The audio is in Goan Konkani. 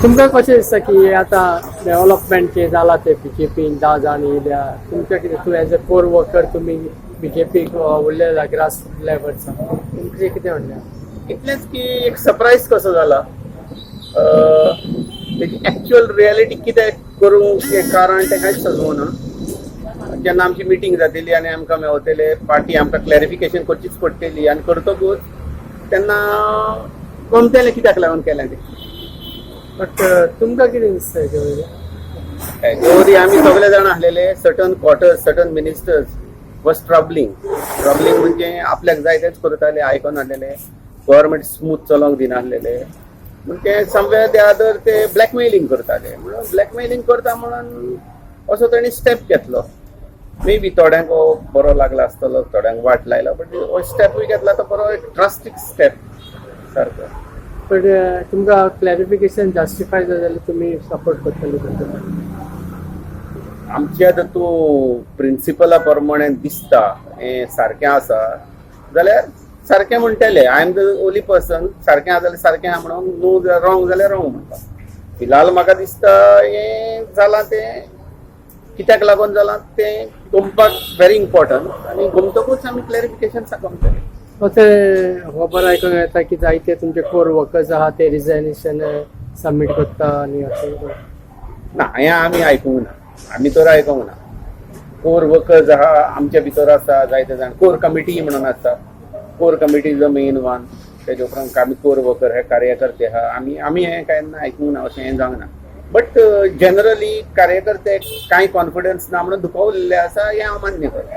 तुमकां कशें दिसता की हे आतां डेव्हलपमेंट जे जाला ते बीजेपीन 10 जाण येयल्या, तुमच्या कितें, तूं एज अ कोर वर्कर, तुमी बीजेपीक उरलेला ग्रास लेवलचा, तुमचें कितें म्हणणें? इतलेंच की एक सरप्रायज कसो जाला. तेजी एक्चुअल रियलिटी कितें करूंक हें कारण तें कांयच समजना. जेन्ना आमची मिटींग जातली आनी आमकां मेवतले, पार्टी आमकां क्लॅरिफिकेशन करचीच पडटली आनी करतकूच तेन्ना गमतलें कित्याक लागून केलें तें. बट तुमकां कितें दिसता हेजे वयल्यान? हेजे आमी सगळे जाण आसलेले, certain quarters, certain ministers was troubling. Troubling म्हणजे आपल्याक जाय तेच करताले, आयकून आसलेले, गव्हर्मेंट स्मूथ चलोवंक दिनासलेले. म्हण ते समवेर ते अदर ते ब्लॅकमेलिंग करताले. म्हणून ब्लॅकमेलिंग करता म्हणून असो तेणी स्टेप घेतलो. मे बी थोड्यांक हो बरो लागला आसतलो, थोड्यांक वाट लायला, बट हो स्टेपूय घेतला तो बरो, एक ड्रास्टीक स्टेप सारको. बट तुमकां क्लॅरिफिकेशन जस्टिफाय जाय जाल्यार तुमी सपोर्ट करतले तांकां? आमची आतां तूं प्रिंसिपला प्रमाणे दिसता हें सारकें आसा जाल्यार सारकें म्हणटले. I am the only person, सारकें आसा जाल्यार सारकें आहा म्हणून, न्हू रॉंग जाल्यार रॉंग म्हणटा. फिलहाल म्हाका दिसता हें जालां तें कित्याक लागून जालां तें गमपाक व्हेरी इम्पॉर्टंट आनी गमतकूच आमी क्लॅरिफिकेशन गमतलें. अशें खबर आयकूंक येता की जायते तुमचे कोर वर्कर्स आहा, ते रिझायनेशन सबमीट करता आनी अशें. ना, हें आमी आयकूंक ना, आमी तर आयकूंक ना. कोर वर्कर्स आहा, आमच्या भितर आसा जायते जाण. कोर कमिटी म्हणून आसा. Core committee is the main one. तेजे उपरांत आमी कोर वर्कर हे कार्यकर्ते आहा. आमी हें केन्ना आयकूंक ना, अशें हें जावंक ना. बट जनरली कार्यकर्ते कांय कॉन्फिडन्स ना म्हणून दुखवलेले आसा, हें हांव मान्य करता.